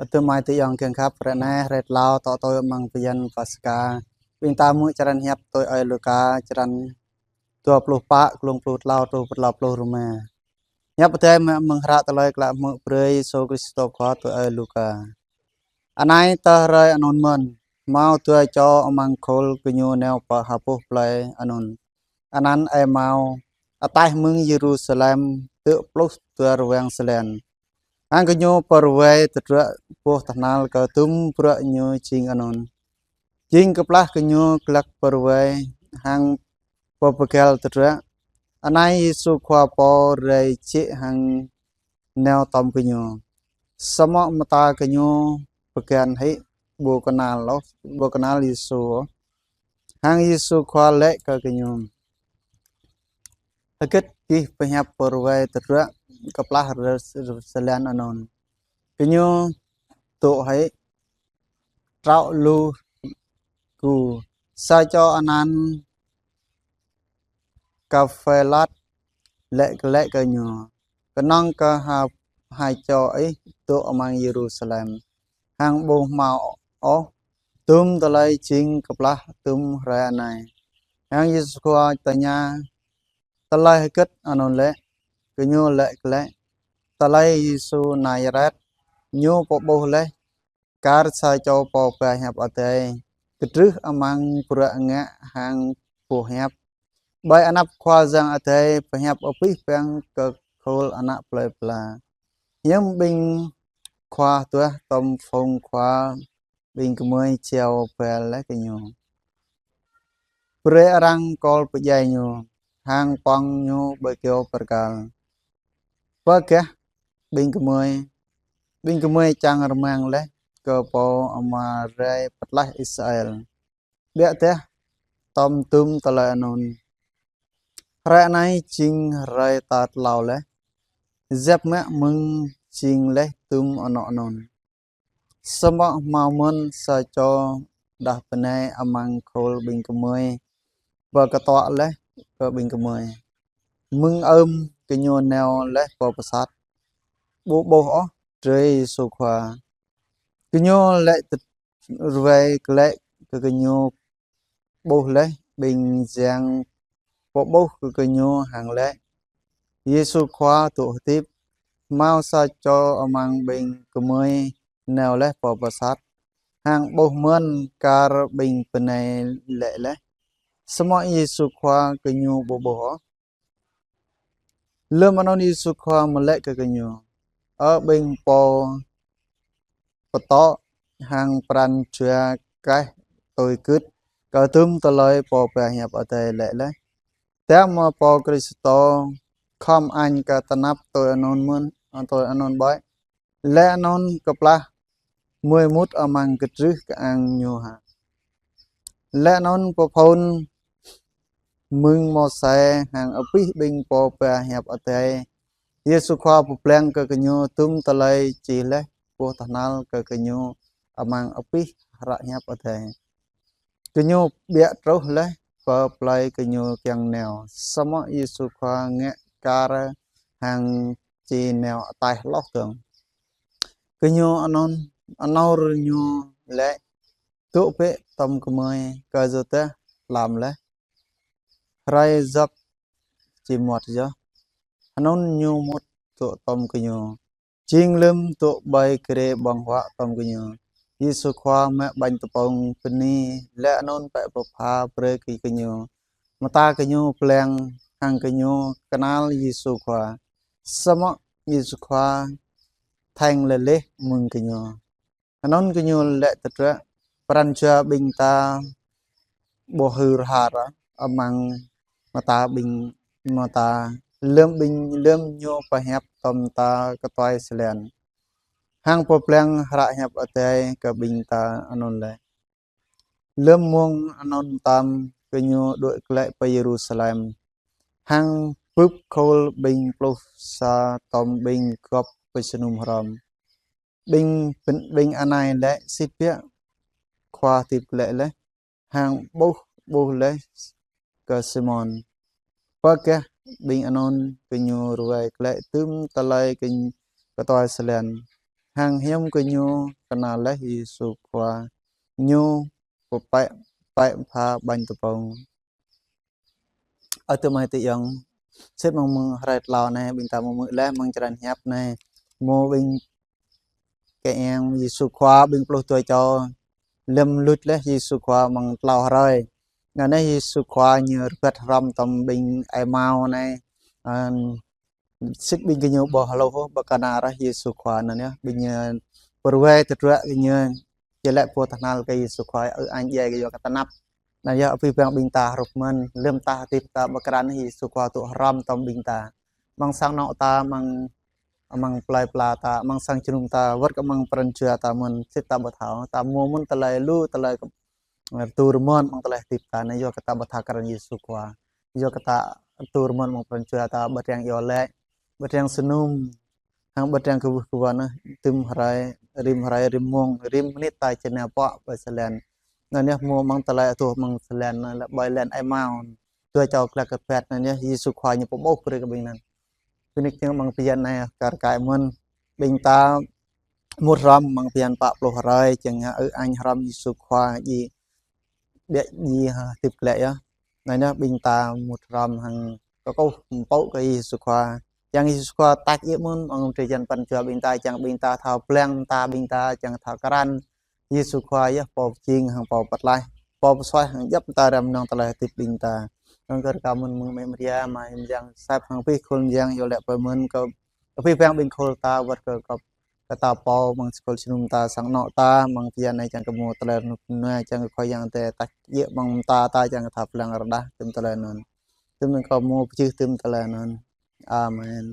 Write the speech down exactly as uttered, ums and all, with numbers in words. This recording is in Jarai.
Ơ adơi amai ayŏng kiăng khăp, hrơi anai, hrơi tlâo, tŏ tui amăng bơyan Paskha. Ƀing ta hmư̆ črăn hiăp tui ơi Luka, črăn dua pluh pă, glông pluh tlâo truh pơ tlâo pluh rơma. Hiăp Adai mơ̆ng hră tơlơi klă hmư̆ brơi Yêsu Krist Khua tui ơi Luka. Anai tơ hrơi anŭn mơ̆n, hmâo dua čô amăng khul gơñu nao pơ ha boh plơi anŭn, anăn Êmau, ataih mơ̆ng Yêrusalem, tơ̆ pluh dua rơwang jơlan. Hăng gơñu pơrơwai tơdruă boh tơhnal kơ dŭm bruă ñu jing anŭn. Jing kơplah gơñu glăk pơrơwai hăng pơpơgăl tơdruă, anai Yêsu Khua pô rai jĕ hăng nao tom gơñu. Samơ̆ mơta gơñu pơgăn hĭ, ƀu kơnăl ôh, ƀu kơnăl Yêsu ôh. Hăng Yêsu Khua laĭ kơ gơñu: Hơgĕt gih pơhiăp pơrơwai tơdruă kơplah rơ-, rơ-, jơlan anŭn? Gơñu dŏ hĭ: Trâo lu gu. Sa čô anăn Kaphelat laĭ, laĭ kơ ñu: Kơnơ̆ng kơ ha, ha čô ih dŏ amăng Yêrusalem, hăng ƀu hmâo ôh dŭm tơlơi jing kơplah dŭm hrơi anai. Hăng Yêsu Khua tơña: Tơlơi hơgĕt anŭn lĕ? Gơñu laĭ glaĭ: Tơlơi Yêsu Nazaret, ñu pơƀuh laih kar sa čô pô pơhiăp Adai, kơdrưh amăng bruă ngă hăng boh hiăp. Ƀơi anăp Khua Yang Adai pơhiăp abih bang kơ khul ană plơi pla. Hiư̆m ƀing khua tuah tom phung khua, ƀing gơmơi jao bel laih kơ ñu, brơi arăng kol pơdjai ñu, hăng pŏng ñu ƀơi kơyâo bơrkal. Pơ gah ƀing gơmơi, ƀing gơmơi čang rơmang laih kơ Pô Ama rai pơtlaih Israel. Biă dah tom dŭm tơlơi anŭn, hrơi anai jing hrơi ta tlâo laih, yap mă mơ̆ng jing laih dŭm anŏ anŭn. Samơ̆ hmâo mơ̆n sa čô đah bơnai amăng khul ƀing gơmơi pơkơtuă laih kơ ƀing gơmơi. Mơ̆ng ưm gơñu nao laih pơ pơsat, ƀu ƀuh ôh drơi Yêsu Khua. Gơñu laĭ tơ-, rơwai glaĭ kơ gơñu ƀuh laih ƀing yang pơƀuh kơ gơñu hăng laĭ: Yêsu Khua dŏ hơdip. Hmâo sa čô amăng ƀing gơmơi nao laih pơ pơsat, hăng ƀuh mơ̆n kar ƀing bơnai laĭ laih. Samơ̆ Yêsu Khua gơñu ƀu ƀuh ôh. Lơm anŭn Yêsu Khua mơ̆ laĭ kơ gơñu: Ơ ƀing pô pơtô hăng pran jua kaih tui gưt kơ dŭm tơlơi pô pơhiăp Adai laĭ laih. Tơdah mơ̆ Pô Krist khŏm añ kơ tơnap tui anŭn mơ̆n, tui anŭn ƀơi, laih anŭn kơplah mơi mŭt amăng kơdrưh kơang ñu hă? Laih anŭn pơphun mơ̆ng Môseh hăng abih ƀing pô pơhiăp Adai, Yêsu Khua pơblang kơ gơñu dŭm tơlơi čih laih boh tơhnal kơ gơñu amăng abih hră hiăp Adai. Gơñu biă truh laih pơ plơi gơñu kiăng nao. Samơ̆ Yêsu Khua ngă kar hăng či nao ataih hloh dơ̆ng. Gơñu anŭn, anŭn ñu laĭ: Dŏ bĕ tom gơmơi, kơ yua dah tlam laih, hrơi djŏp či mŭt yơh. Anŭn ñu mŭt dŏ tom gơñu. Jing lơm dŏ ƀơi grê ƀơ̆ng huă tom gơñu, Yêsu Khua mă ƀañ tơpŭng bơni, laih anŭn pĕ pơpha brơi kơ gơñu. Mơta gơñu blang hăng gơñu kơnăl Yêsu Khua. Samơ̆ Yêsu Khua theng lêlêh mơ̆ng gơñu. Anŭn gơñu laĭ tơdruă: Pran jua ƀing ta ƀu hur har amăng mơta ƀing, mơta lơm ƀing, lơm ñu pơhiăp tom ta kơtuai jơlan hăng pơblang hră hiăp Adai kơ ƀing ta anŭn laih. Lơm mông anŭn tam gơñu đuaĭ glaĭ pơ Yêrusalem hăng bưp khul ƀing pluh sa tom ƀing gŏp pơjơnum hrŏm. Ƀing, ƀing anai laĭ: Sĭt biă, Khua hơdip glaĭ laih, hăng ƀuh, ƀuh laih kơ Simôn. Pơ gah ƀing anŭn gơñu rơwai glaĭ dŭm tơlơi kơ-, kơtuai jơlan. Hăng hiam kơ ñu kơnăl laih Yêsu Khua, ñu pơpĕ pĕ pha ƀañ tơpŭng. Ơ tơmai tơyŏng, sĭt mơ̆ng mơ̆ng hrơi tlâo anai ƀing ta mơ̆ mơ̆ laih mơ̆ng črăn hiăp anai, mơ̆ ƀing kơ eng Yêsu Khua ƀing pluh dua čô lơ̆m luč laih Yêsu Khua mơ̆ng tlâo hrơi. Anŭn anai Yêsu Khua ñu rơbat hrŏm tơm ƀing Êmau anai. Sĭt ƀing gơñu ƀu hlâo ôh ƀơi kơnăl laih Yêsu Khua anŭn yơh, ƀing ñu pơruai tơdruă gơñu, či lĕ pô tơhnal kơ Yêsu Khua ư añ djai kơ yua kơ tơnap. Anŭn yơh abih bang ƀing ta hrup mơ̆n, lơ̆m ta hơdip ta ƀơi kơnăl Yêsu Khua dŏ hrŏm tơm ƀing ta. Amăng sang anŏ ta, amăng, amăng plơi pla ta, amăng sang jơnum ta, wơ̆t kơ amăng pran jua ta mơ̆n, sĭt ta ƀu thâo, ta mơ̆ mơ̆n tơlơi lu, tơlơi rơtu rơmon amăng tơlơi hơdip ta anai yua kơ ta ƀu thâo kơnăl Yêsu Khua. Yua kơ ta rơtu rơmon amăng pran jua ta ƀu triang iâu laĭ, ƀu triang jơnum, hăng ƀu triang kơwưh kơwăn, tơm hrơi, rĭm hrơi, rĭm mông, rĭm mơnit ta či nao pŏk ƀơi jơlan. Anŭn yơh mơ̆ amăng tơlơi adoh amăng jơlan anai lĕ ƀơi jơlan Êmau. Dua čô glăk kơpet anŭn yơh Yêsu Khua ñu pơƀuh brơi kơ ƀing anŭn. Bơni kơ ñu amăng bơyan anai kar kaĭ mơ̆n ƀing ta mŭt hrŏm amăng bơyan pă pluh hrơi, čang ư añ hrŏm Yêsu Khua djai ƀiă djai hơdip glaĭ yơh. Anŭn yơh ƀing ta mŭt hrŏm hăng kơkuh pơpŭ kơ Yêsu Khua. Čang Yêsu Khua tač djơ̆ mơ̆n amăng drơi jan pran jua ƀing ta, čang ƀing ta thâo blang mơta ƀing ta, čang thâo krăn Yêsu Khua yơh pô pơjing hăng pô pơtlaih, pô pơsuaih hăng djŏp mơta răm nong tơlơi hơdip ƀing ta. Anŭn kơ rơkâo mơ̆n mơ̆ng Mĕ Maria, Ama Yang Yôsep hăng abih khul yang iâu laĭ pơ mơ̆n kơ abih bang ƀing khul ta wơ̆t kơ kơ ta pô amăng khul jơnum ta, sang anŏ ta, amăng bơyan anai čang kơ mơ̆ tơlơi rơnŭk rơnua, čang kơ Khua Yang Adai tač djơ̆ amăng mơta ta, čang kơ thâo blang rơđah tơm tơlơi anŭn. Tơm anŭn kâo mơ̆ pơjih tơm tơlơi anŭn. Amen.